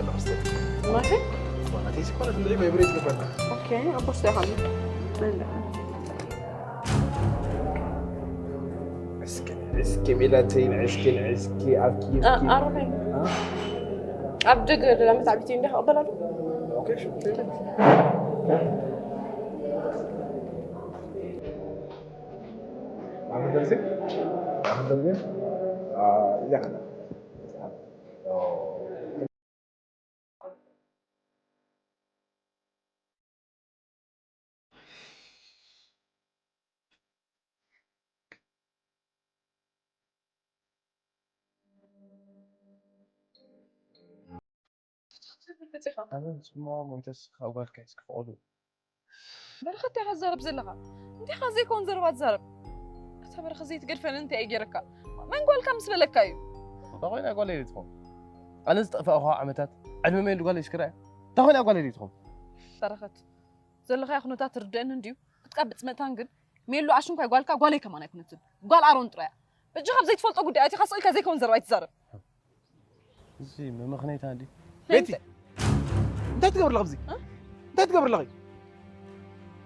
ማለተይ? ናተይ ዝኾነ ትልዒ ቫይብሬት ይገብረና። ኦኬ፣ ኣቦስ ታይ ኾነ? እስኪ፣ እስኪ ሜላተይ፣ እስኪ፣ እስኪ፣ ኣብኪ፣ አ-፣ እስኪ። ኣሮናይ። አ? ኣብ ደገ ደላ መታዕቢቲ እንዲያ ክቕበላ ዶ? ኦኬ፣ እሺ። ኣብ ደርዜ? ኣብ ደርዜ? አ፣ እዚኣ ኸና። ኣነ ዝስምዖ መንፈስ ካብ ጓልካ እዩ ዝክፍቐሉ። በረኸት እንታይ ኢኻ ትዛረብ ዘለኻ? እንታይ ኢኻ ዘይኮን ዘረባ ትዛረብ? እታ በረኸት ዘይትገድፈኒ እንታይ እየ ገይረካ? መን ጓልካ ምስ በለካ እዩ? እንታይ ኮይና ጓለይ ትኾን? ኣነ ዝጠፋእኹ ዓመታት ዕድመ ሜሉ ጓለይ እስኪ ርኣያ። እንታይ ኮይና ጓለይ ትኾን? በረኸት፣ ዘለኻዮ ኩነታት ትርድአኒ እንድዩ። ክትቃብጽ መታን ግን ሜሉ ኣሽንኳይ ጓልካ ጓለይ ከማን ኣይኮነትን። ጓል ኣሮን ጥራያ። በጃኻ ኣብ ዘይትፈልጦ ጉዳይ ኣቲኻ ስቕ ኢልካ ዘይኮን ዘረባ ኣይትዛረብ። እዚ መመኽነይታ እንዲ። ቤቲ፣ እንታይ ትገብሪ ኣለኺ ኣብዚ? እ? እንታይ ትገብሪ ኣለኺ?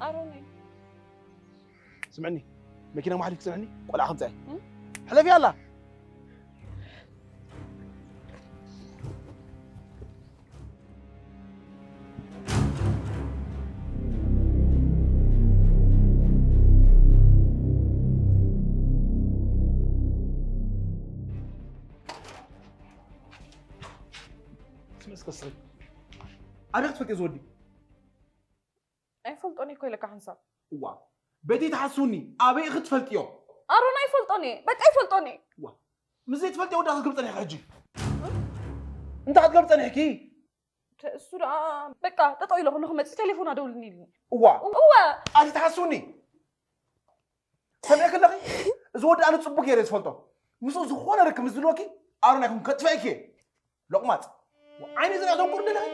ኣሮን እዩ። ስምዕኒ፣ መኪና ማሕሊፍ ክስምዕኒ ቆልዓ ከምፅኣ። እ? ሕለፊ ኣላ። ስምዕስ ከስሪ። ኣበይ ክትፈልጥዮ ዝወዲ? ኣይፈልጦን እየ እኮ ኢለካ ሓንሳብ። እዋ፣ በቲ ትሓስውኒ ኣበይ ኢኺ ትፈልጥዮ? ኣሮን ኣይፈልጦን እየ፣ በቃ ኣይፈልጦን እየ። እዋ፣ ምስ ዘይትፈልጥዮ ወዳ ክትገብር ጸኒሕኪ ሕጂ? እንታይ ክትገብር ጸኒሕኪ? ተ-፣ እሱ ደኣ በቃ ጠጠው ኢለ ከለኹ መጺኡ ቴሌፎን ኣደውልኒ ኢሉኒ። እዋ፣ እወ። ኣቲ ትሓስውኒ? ሰሚዐ ከለኺ? እዚ ወዲ ኣነ ጽቡቅ ገይረ ዝፈልጦ። ምስኡ ዝኾነ ርክብ ምስ ዝህልወኪ ኣሮን ኣይኮንኩን ከጥፍአኪ እየ። ሎቕማጽ። ዓይኒ ዝርኣ ተንቁር ደለኺ?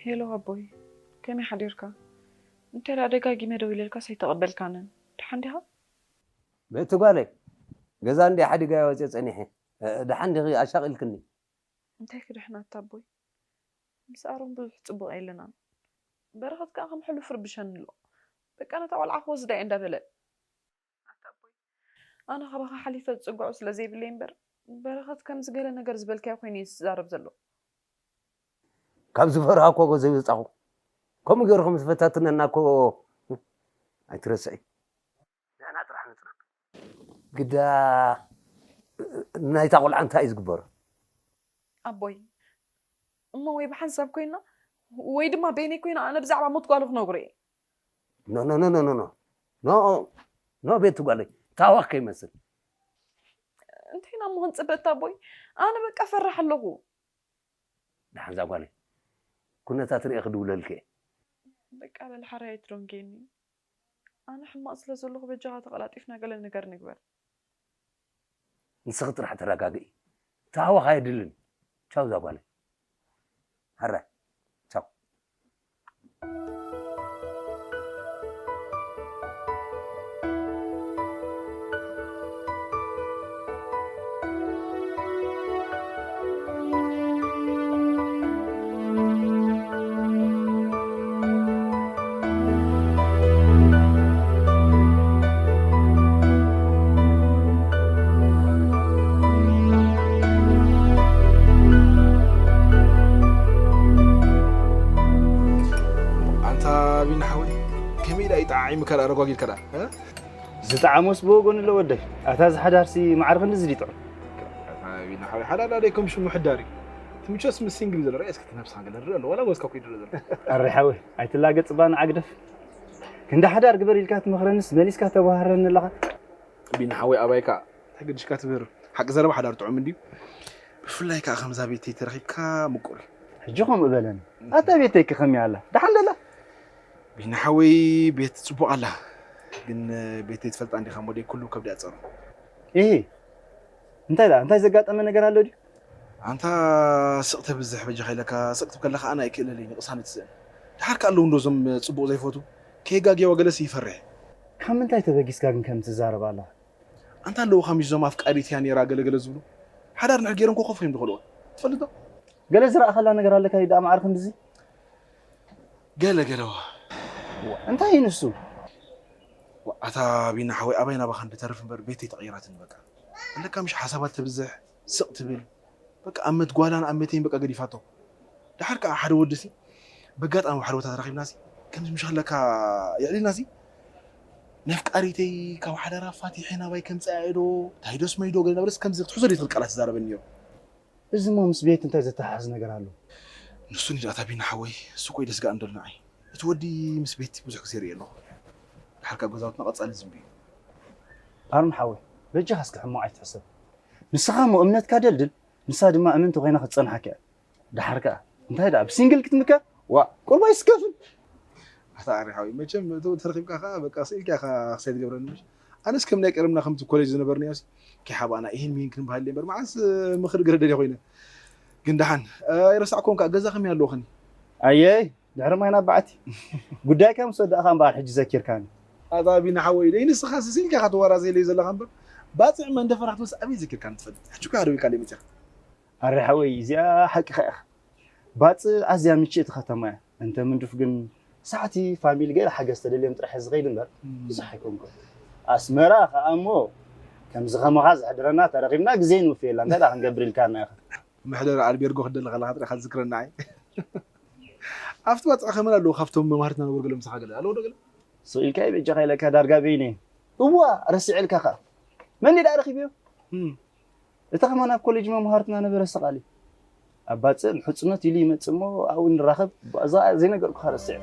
ሄሎ ኣቦይ፣ ከመይ ሓዲርካ? እንታይ ደኣ ደጋጊመ ደዊለልካስ ኣይተቐበልካንን? ደሓን ዲኻ? ቤቲ ጓለይ፣ ገዛ እንድየ ሓዲገ ወፅየ ፀኒሐ። እ፣ ደሓን ዲኺ? ኣሻቒልክኒ። እንታይ ክድሕን ኣታ ኣቦይ? ምስ ኣሮን ብዙሕ ጽቡቕ የለናን። በረኸት ከኣ ከም ሕሉፍ ርብሸኒ ኣሎ። በቃ ነታ ቆልዓ ክወስዳ እየ እንዳበለ። ኣታ ኣቦይ፣ ኣነ ካባኻ ሓሊፈ ዝጽግዖ ስለ ዘይብለይ እምበር፣ በረኸት ከምዚ ገለ ነገር ዝበልካዮ ኮይኑ እዩ ዝዛረብ ዘሎ። ካብ ዝፈርሃኮ እኮ ዘይወጻኹ። ከምኡ ገይሩ ከም ዝፈታትነና እኮ ኣይትረስዒ። ንሕና ጥራሕ ንጽናሕ። ግዳ ናይታ ቆልዓ እንታይ እዩ ዝግበሮ? ኣቦይ፣ እሞ ወይ ብሓንሳብ ኮይና ወይ ድማ በይነይ ኮይና ኣነ ብዛዕባ ሞት ጓሉ ክነግሮ እየ። ኖ፣ ኖ፣ ኖ፣ ኖ፣ ኖ። ኖ፣ ኖ፣ ቤቲ ጓለይ። ታዋኽ ከይመስል። እንታይ ኢና እሞ ክንጽበ ኣቦይ? ኣነ በቃ ፈራሕ ኣለኹ። ደሓን እዛ ጓለይ። ኩነታት ርእየ ክድውለልኪ እየ። በቃ በል ሓራይ ኣይትደንጉየኒ። ኣነ ሕማቕ ስለ ዘለኹ በጃኻ ተቐላጢፍና ገለ ነገር ንግበር። ንስኺ ጥራሕ ተረጋግኢ። ተሃዋኽ ኣየድልን። ቻው እዛ ጓለይ። ሕራይ። ቻው። ኣንታ ቢና ሓወይ፣ ከመይ ኢላ ይጠዓዒምካ ደኣ፣ ረጓጊድካ ደኣ፣ እ? ዝጠዓሞስ ብወገኑ ኣሎ ወደይ። ኣታ እዚ ሓዳርሲ ማዕረ ክንድዚ ድዩ ጥዑም? ኣታ ቢና ሓወይ፣ ሓዳር ደኣ ደይ ከም ሽሙ ሕዳር እዩ። እቲ ምቾትስ ምስ ሲንግል ዘሎ፣ ርኣይ እስኪ እቲ ነብስኻ ገለ ርእ ኣሎ፣ ዋላ ወዝካ እኮ ይድረ ዘሎ። ኣረ ሓወይ፣ ኣይትላገጽ እባ ንዓ ግደፍ። ክንዲ ሓዳር ግበር ኢልካ ትመኽረንስ መሊስካ ተባህረኒ ኣለኻ። ቢና ሓወይ ኣባይ ከኣ እንታይ ገዲሽካ ትምህር? ሓቂ ዘረባ ሓዳር ጥዑም እንድዩ። ብፍላይ ከኣ ከምዛ ቤተይ ተረኺብካ ምቁር እዩ። ሕጂ ከምኡ በለኒ። ኣታ ቤተይ ከ ከመይ ኣላ? ደሓን ደላ? ቢና ሓወይ ቤት ጽቡቕ ኣላ። ግን ቤተይ ትፈልጣ እንዲኻ እሞ ደይ ኩሉ ከብዲ ኣጸሩ። እሂ። እንታይ ደኣ? እንታይ ዘጋጠመ ነገር ኣሎ ድዩ? ኣንታ ስቕ ተብዝሕ በጃኻ ኢለካ ስቕ ትብል ከለኻ ኣነ ኣይክእለለይን ቅሳነት ስእን። ደሓር ከኣ ኣለዉ እንዶ እዞም ጽቡቕ ዘይፈቱ ከየጋግየዋ ገለስ ይፈርሕ። ካብ ምንታይ ተበጊስካ ግን ከም ትዛረብ ኣለኻ? ኣንታ ኣለዉ ካብ ምሽ እዞም ኣፍቃሪት እያ ነይራ ገለ ገለ ዝብሉ ሓዳር ንሕድ ገይሮም ኮኸፍ እዮም ዝኸልዎ ትፈልጥ ዶ? ገለ ዝረኣኻላ ነገር ኣለካ እዩ ደኣ መዓር ክንድዚ? ገለ ገለ ዋ። እንታይ እዩ ንሱ? ዋ፣ ኣታ ቢና ሓወይ ኣባይ ናባኻ እንድተርፍ እምበር ቤተይ ተቐይራትኒ በቃ። ኣለካ ምሽ ሓሳባት ተብዝሕ ስቕ ትብል በቃ ኣመት ጓላን ኣመተይን በቃ ገዲፋቶ። ደሓር ከኣ ሓደ ወዲ ሲ በጋጣሚ ሓደ ቦታ ተራኺብና ሲ ከምዚ ምሽ ኣለካ የዕሊልና ሲ ነፍቃሪተይ ካብ ሓዳራ ፋቲሐ ናባይ ከምጽኣ እየ ዶ ታይዶስ መይዶ ገለ ናበለስ ከምዚ ክትሕዞ ዘይትኽእል ቃላት ይዛረበኒ ነይሩ። እዚ እሞ ምስ ቤት እንታይ ዘተሓሓዝ ነገር ኣሎ? ንሱ ንዳታ ቢና ሓወይ እሱ ኮይ ደስጋእ እንደልና ኣይ እቲ ወዲ ምስ ቤት ብዙሕ ግዜ ርእየ ኣለኹ። ደሓር ከኣ ገዛውትና ቀጻሊ ዝንቢ እዩ። ኣሮን ሓወይ በጃኻ እስኪ ሕማቕ ኣይትሕሰብ። ንስኻ እሞ እምነትካ ደልድል ንሳ ድማ እምንቲ ኮይና ክትጸንሓካ እያ። ደሓር ከኣ እንታይ ደኣ ብሲንግል ክትምከር? ዋ ቁርባ ይስከፍን። ኣታ ኣሪ ሓወይ መቸም እቶ ተረኺብካ ከኣ በቃ ስኢልካ ኢኻ ክሳይ ትገብረኒ ምሽ። ኣነስ ከም ናይ ቀደምና ከምቲ ኮሌጅ ዝነበርናዮስ ከይሓባእና ይህን ሚሂን ክንበሃል እምበር መዓስ ምኽሪ ገለ ደልየ ኮይነ። ግን ደሓን ኣይረሳዕኮን ከኣ ገዛ ከመይ ኣለዎ ኸኒ? ኣየይ ድሕሪ ማይ ናብ በዓቲ። ጉዳይካ ምስ ወዳእኻ እምበኣር ሕጂ ዘኪርካኒ። ኣታ ቢና ሓወይ ደይ ንስኻ ስኢልካ ኢኻ ትወራዘየለይ ዘለኻ እምበር ባጽዕ መን ደፈራ ክትመስ ኣበይ ዘኪርካኒ ትፈልጥ? ሕጂ እኮ ኢኻ ደዊልካለይ መጺኻ። ኣረ ሓወይ እዚኣ ሓቅኻ ኢኻ። ባጽዕ ኣዝያ ምችእቲ ከተማ እያ። እንተ ምንዱፍ ግን ሰዓቲ ፋሚሊ ገለ ሓገዝ ተደልዮም ጥራሕ እየ ዝኸይድ እምበር ብዙሕ ኣይኮንኩን። ኣስመራ ከኣ እሞ ከምዚ ከማኻ ዘሕድረና ተረኺብና ግዜ ንውፍየላ እንታይ ደኣ ክንገብር ኢልካና ኢኻ። መሕደሪ ኣልቤርጎ ክትደሊ ከለኻ ጥራሕ ክትዝክረና ኣይ። ኣብቲ ባጽዕ ከመን ኣለዉ ካብቶም መማህርትና ነበሩ ገለ ምሳኻ ገለ ኣለዉ ዶ ገለ? ስቕ ኢልካ እዩ በጃኻ ኢለካ ዳርጋ በይነ እየ። እዋ ረሲዐልካ ከኣ። መን ደኣ ረኺብዮ? እም። እታ ከማን ኣብ ኮሌጅ መምሃርትና ነበረ ሰቓሊ። ኣብ ባጽዕ ንሕጽኖት ኢሉ ይመጽእ እሞ ኣብኡ ንራኸብ። እዛ ዘይነገርኩኻ ረሲዐ።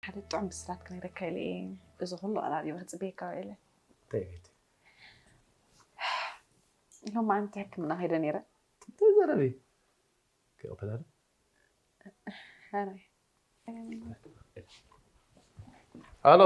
ሓደ ጥዑም ብስራት ክነግረካ ኢለ እየ እዚ ኩሉ ኣላልዮ ክጽበየካ ውዒለ። እንታይ ቤት? ሎማዓንቲ ሕክምና ከይደ ነይረ። እንታይ ዘረቢ? ከይቕተላለ? ኣረ። ኣሎ።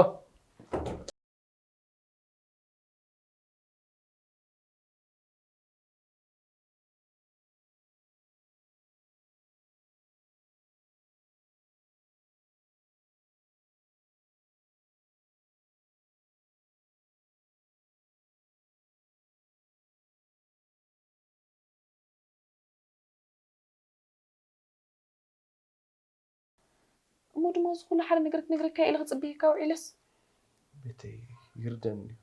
እሞ ድማ እዚ ኩሉ ሓደ ነገር ክነግረካ ኢለ ክጽበየካ ውዒለስ። ቤተይ፣ ይርደኒ እዩ።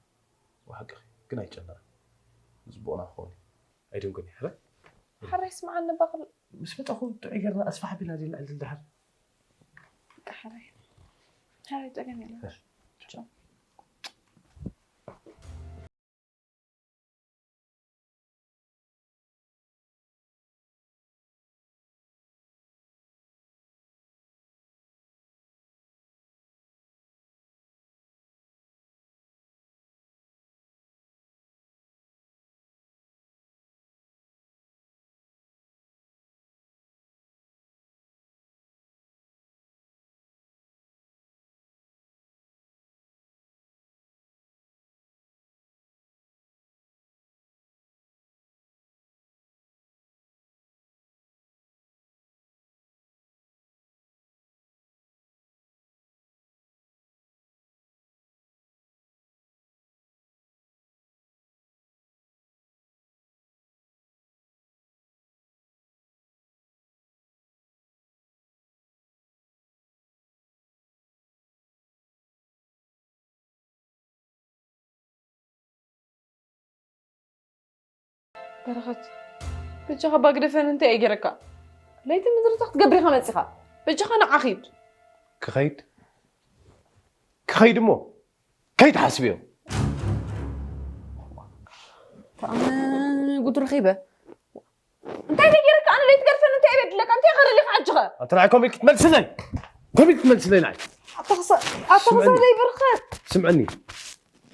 ብሓቂ ግን ኣይጨነቕን። ንጽቡቕና ክኸውን እዩ። ኣይደንጎን እዩ፣ ሕራይ? ሕራይ ስምዓኒ እባ ክብል። ምስ መጻኹ ጥዑይ ጌርና ኣስፋሕ ኣቢልና ዘይንዕልል ደሓር። በቃ ሕራይ። ሕራይ ጸገም የለን። እሺ። ቻው። በረኸት፣ በጃኻ ባግደፈን እንታይ እየ ገይረካ? ለይቲ ምድርታ ክትገብር ኢኻ መፂኻ። በጃኻ ንዓ ኺድ። ክኸይድ? ክኸይድ እሞ ከይትሓስብዮ። ተኣመ ጉድ ረኺበ። እንታይ ደይ ገይረካ? ኣነ ለይቲ ገርፈን እንታይ እየ በድለካ? እንታይ ኸደሊኻ ዓጅኸ? ኣንተ ንዓይ ከምኡ ኢልክ ትመልስለይ? ከምኡ ኢልክ ትመልስለይ ንዓይ? ኣታ ክሳ-፣ ኣታ ስምዕኒ። ክሳደይ በረኸት። ስምዕኒ።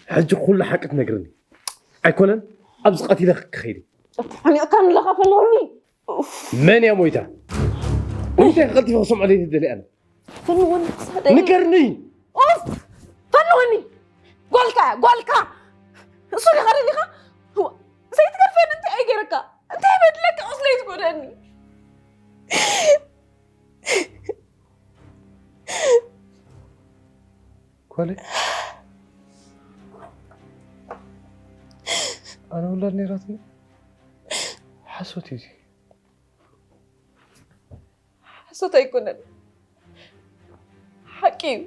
ሕጂ ኩሉ ሓቂ ትነግርኒ ኣይኮነን? ኣብዚ ቀቲለ ክኸይድ። ኣታ ሓኒቕካ ንለኻ ፈለወኒ። ኡፍ። መን እያ ሞይታ? እንታይ ቀልጢፈ ክሰምዖ ዘይትደሊ ኣነ? ፈለወኒ ክሳደይ። ንገርኒ። ኡፍ። ፈለወኒ። ጓልካ፣ ጓልካ። እሱ ዲኻ ደሊኻ? እዋ፣ ዘይትገርፈኒ እንታይ እየ ገይረካ? እንታይ በድለካ? ቁስለይ ትጎደኒ። ጓለይ፣ ኣነ ውላድ ነይራትኒ። ሓሶት እዩ እዚ። ሓሶት ኣይኮነን፣ ሓቂ እዩ።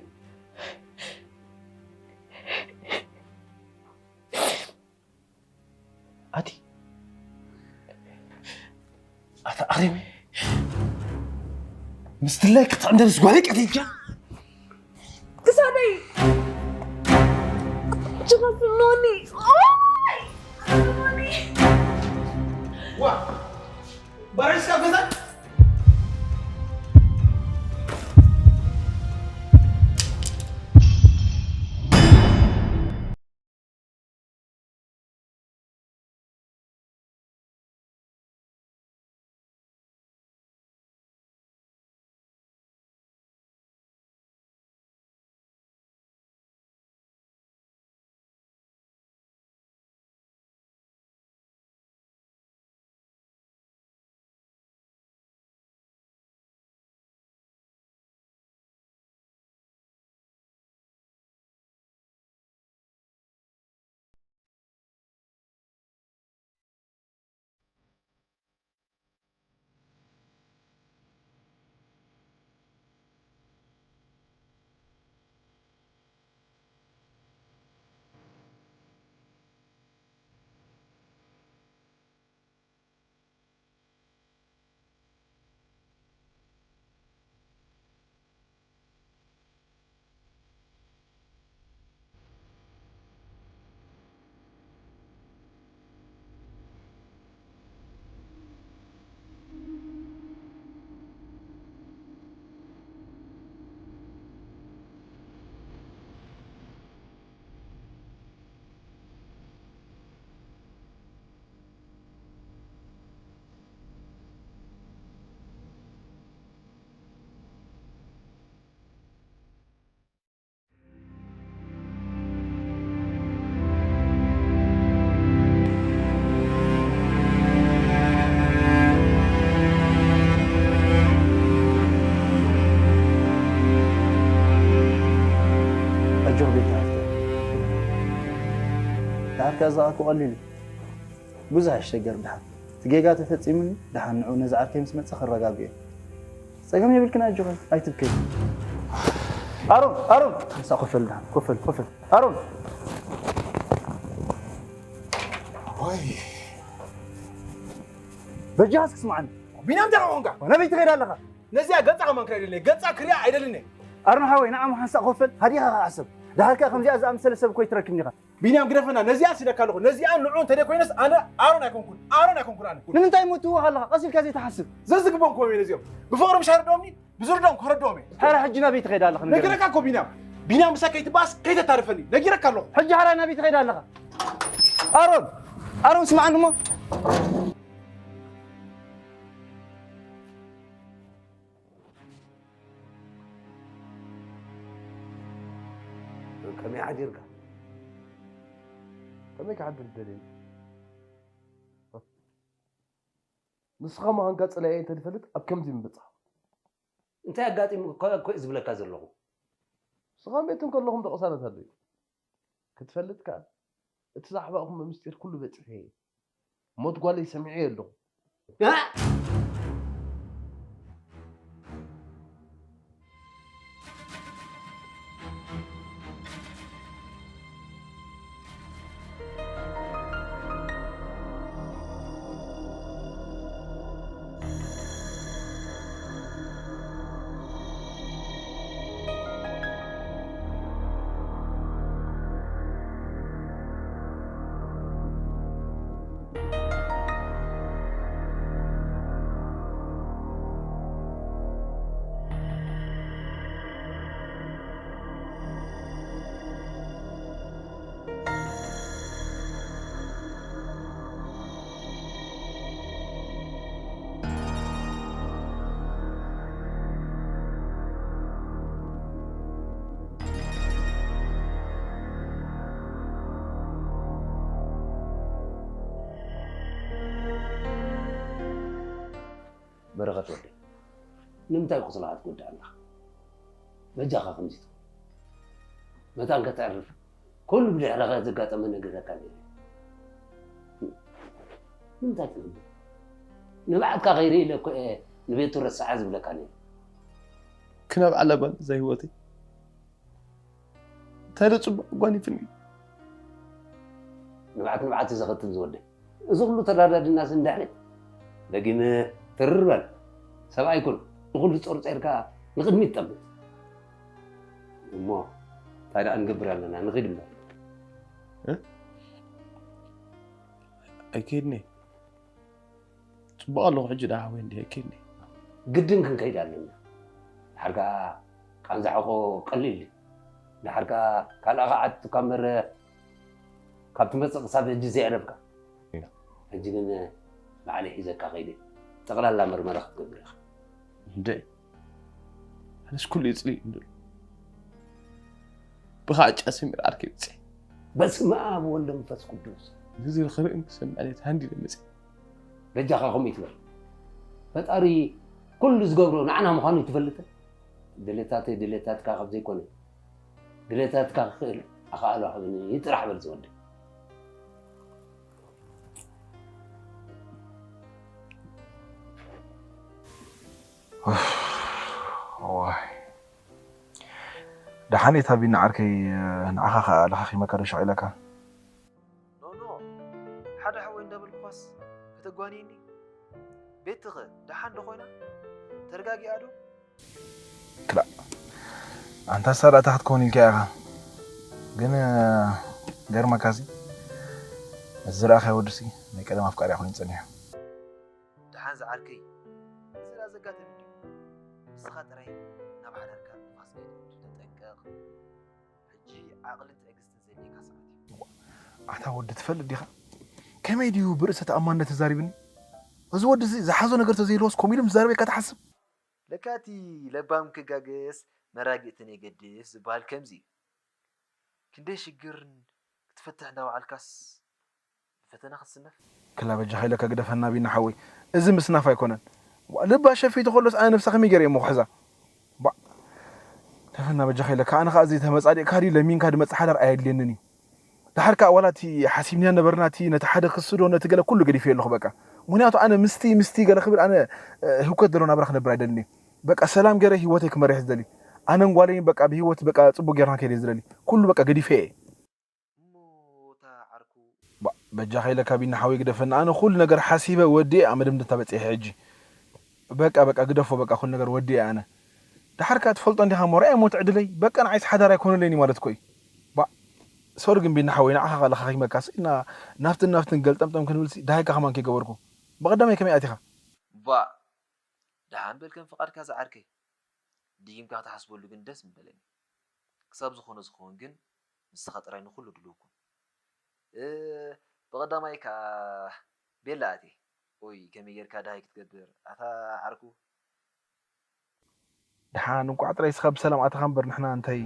ኣቲ ኣታ ኣሪሚ ምስ ድላይ ክትዕንደርስ ጓለይ ቀቲልካ። ክሳደይ ጅኸፍሎኒ። ኦይ! ዋ! ባረስካ ገዛ? ኣጆኺ ቤት ሃፍተ። ደሓር ከኣ ዝኣኩ ቀሊል እዩ። ብዙሕ ኣይሸገር ደሓን። እቲ ጌጋ ተፈጺሙኒ፣ ደሓን ንዑ ነዚ ዓርከይ ምስ መጸ ከረጋግኦ። ጸገም የብልክን ኣጆኺ፣ ኣይትብከይ። ኣሮን ኣሮን፣ ንሳ ኮፈል ዳ ኮፈል ኮፈል ኣሮን። ወይ፣ በጃኻ እስኪ ስምዓኒ። ቢንያም፣ እንታይ ኾንካ? ናበይ ትኸይድ ኣለኻ? ነዚኣ ገጻ ከማን ክሪኣ ኣይደልን፣ ገጻ ክሪኣ ኣይደልን። ኣሮን ሓወይ፣ ንዓ ሓንሳእ ኮፈል፣ ሃዲኻ ኸዓ ሕሰብ። ደሓር ከኣ ከምዚኣ ዝኣመሰለ ሰብ እኮ ኣይትረክብን ኢኻ። ቢንያም፣ ግደፈና። ነዚኣ ኢለካ ኣለኹ። ነዚኣን ንዕኡን እንተደይኮይነስ ኣነ ኣሮን ኣይኮንኩን። ኣሮን ኣይኮንኩን ኣነ። ንምንታይ እሞ ትህወኽ ኣለኻ? ቀስ ኢልካ ዘይትሓስብ? ዘዝግቦም ኮም እየ ነዚኦም። ብፍቕሪ ምሽ ኣረድኦምኒ፣ ብዝርድኦም ክረድኦም እየ። ሓራ ሕጂ ናበይ ትኸይድ ኣለኻ? ንገረኒ። ነጊረካ እኮ ቢንያም። ቢንያም፣ ምሳይ ከይትበኣስ ከይተታርፈኒ። ነጊረካ ኣለኹ። ሕጂ ሓራ ናበይ ትኸይድ ኣለኻ? ኣሮን! ኣሮን፣ ስምዓኒ እሞ። ከመይ ሓዲርካ? ከመይ ክሓድር ደልየ? ንስኻ ምዃንካ ጸላኢየይ እንተዝፈልጥ ኣብ ከምዚ ምበጻሕኩ። እንታይ ኣጋጢሙ እኮ፣ እኮ ዝብለካ ዘለኹ። ንስኻ ቤት እንከለኹም ዶ ቅሳነት ኣሎ እዩ? ክትፈልጥ ከኣ፣ እቲ ዝሓባእኩሞ ምስጢር ኩሉ በጺሐ እየ። ሞት ጓለይ ሰሚዐ ኣለኹ። እ? በረኸት ወደይ፣ ንምንታይ ቁስልኻ ትጎድእ ኣለኻ? በጃኻ ከምዚ ትኹን። መታን ከተዕርፍ፣ ኩሉ ብድሕረኻ ዘጋጠመ ነግረካ ነይረ። ንምንታይ ትነብር? ንብዓትካ ከይርኢ ኢለ እኮ እየ ንቤቱ ረስዓ ዝብለካ ነይረ። ክነብዓላ ጓል እዛ ህይወተይ። እንታይ ዶ ጽቡቕ ኣጓኒፍኒ? ንብዓት ንብዓት እዩ ዘኸትል ዝወደይ። እዚ ኩሉ ተዳዳድናስ እንድሕሪ ደጊመ ትርር በል። ሰብኣይ ኩን። ንኹሉ ጾርጾርካ ንቕድሚት ጠምት። እሞ እንታይ ደኣ ንገብር ኣለና? ንኺድ እምበር። እ? ኣይከይድን እየ። ጽቡቕ ኣለኹ ሕጂ ደኣ ሓወይ፣ እንድየ ኣይከይድን እየ። ግድን ክንከይድ ኣለና። ድሓር ከኣ ቃንዛ ሕቖ ቀሊል እዩ። ድሓር ከኣ ካልኣ ከዓት ካብ መረ ካብ ትመጽእ ክሳብ ሕጂ ዘየዕረፍካ። ሕጂ ግን ባዕለይ ሒዘካ ከይደ። ጠቕላላ መርመራ ክትገብር ኢኻ። እንደ ኣነስ ኩሉ ይጽልእ እንድሉ ብኻዕጫ ሰሚር ዓርከይ ብጽሕ። በስመ ኣብ ወወልድ ወመንፈስ ቅዱስ። ነዚ ክርእን ክሰምዕን እየ ተሃንዲደ መጽእ። በጃኻ ከምኡ ይትበል። ፈጣሪ ኩሉ ዝገብሮ ንዓና ምዃኑ ይትፈልጥን። ድሌታተይ ድሌታትካ ካብ ዘይኮነ፣ ድሌታትካ ክኽእል ኣኻእሎ ሃብኒ ጥራሕ በል ዝወደይ። ዋይ። ደሓን እየ ታቢና ዓርከይ፣ ንዓኻ ኸኣ ለኻኺመካ ዶ ሸቒለካ? ኖኖ፣ ሓደ ሓወይ እንዳበልኩኻስ ከተጓንየኒ? ቤትኸ ደሓን ዶ ኮይና? ተረጋጊኣ ዶ? ክላእ፣ ኣንታ ሳላ እታ ክትከውን ኢልካ ኢኻ። ግን ገርመካሲ፣ እዚ ዝረኣኻዮ ወድሲ ናይ ቀደም ኣፍቃሪያ ኮይኑ ጸኒሑ። ደሓን ዝዓርከይ፣ እዚ ደኣ ዘጋጥም ድዩ? ንስኻ ጥራይ ናብ ሓዳርካ ንፋስ ከይትወስድ ተጠንቀቕ። ሕጂ ዓቕልን ትዕግስትን ዘድልየካ ሰዓት እዩ። ኣታ ወዲ ትፈልጥ ዲኻ? ከመይ ድዩ ብርእሰ ተኣማንነት ተዛሪብኒ? እዚ ወዲ እዚ ዝሓዞ ነገር ተዘይህልዎስ ከምኡ ኢሉ ምስ ዛረበካ ትሓስብ? ለካ እቲ ለባም ክጋገስ መራግእትን የገድስ ዝበሃል ከምዚ እዩ። ክንደይ ሽግር ክትፈትሕ እንዳወዓልካስ ፈተና ክትስነፍ? ክላ በጃኻ ኢለካ ግደፈና ቢና ሓወይ። እዚ ምስናፍ ኣይኮነን። ዋ፣ ልባ ሸፊቱ ከሎስ ኣነ ነብሳ ከመይ ገይረ እሞ ክሕዛ? ባ-፣ ግደፈና በጃኻ ኢለካ። ኣነ ከኣ እዚ ተመጻዲቕካ ድዩ ለሚንካ ድመጽእ ሓዳር ኣየድልየንን እዩ። ደሓር ከኣ ዋላ እቲ ሓሲብንያ ነበርና እቲ ነቲ ሓደ ክስዶ ነቲ ገለ ኩሉ ገዲፈዮ ኣለኹ በቃ። ምኽንያቱ ኣነ ምስቲ፣ ምስቲ ገለ ክብል ኣነ፣ እ፣ ህውከት ዘለዎ ናብራ ክነብር ኣይደልን እየ። በቃ ሰላም ገይረ ህይወተይ ክመርሕ ዝደሊ። ኣነን ጓለይን በቃ ብህይወት በቃ ጽቡቅ ጌርና ከይደ ዝደሊ ኩሉ በቃ ገዲፈ እየ። እሞ እታ ዓርኩ ባ- በጃኻ ኢለካ ቢኒ ሓወይ ግደፈና። ኣነ ኩሉ ነገር ሓሲበ ወዲኤ ኣብ መደምደምታ በጺሐ ሕጂ። በቃ በቃ ግደፎ በቃ ኩሉ ነገር ወዲኤ ኣነ። ደሓር ከኣ ትፈልጦ እንዲኻ እሞ ርኣይ እሞ ትዕድለይ በቃ ንዓይስ ሓዳር ኣይኮነለይን እዩ ማለት እኮ እዩ። ባ ሶሪ ግን ቢኒ ሓወይ ንዓኻ ከኣ ለኻኺመካስ ኢና ናፍትን ናፍትን ገልጠምጠም ክንብልሲ ደሃይካ ከማን ከይገበርኩ። ብቐዳማይ ከመይ ኣቲኻ? ባ ደሓን በል ከም ፍቓድካ ዝዓርከይ። ድጊምካ ክትሓስበሉ ግን ደስ ምበለኒ። ክሳብ ዝኾነ ዝኸውን ግን ንስኻ ጥራይ ንኹሉ ድሉው ኩን። እ፣ ብቐዳማይ ከኣ ቤላ ኣትየ። ኦይ ከመይ ጌርካ ደሃይ ክትገብር ኣታ ዓርኩ? ደሓን እንቋዕ ጥራይ ስኻ ብሰላም ኣተኻ እምበር ንሕና እንታይ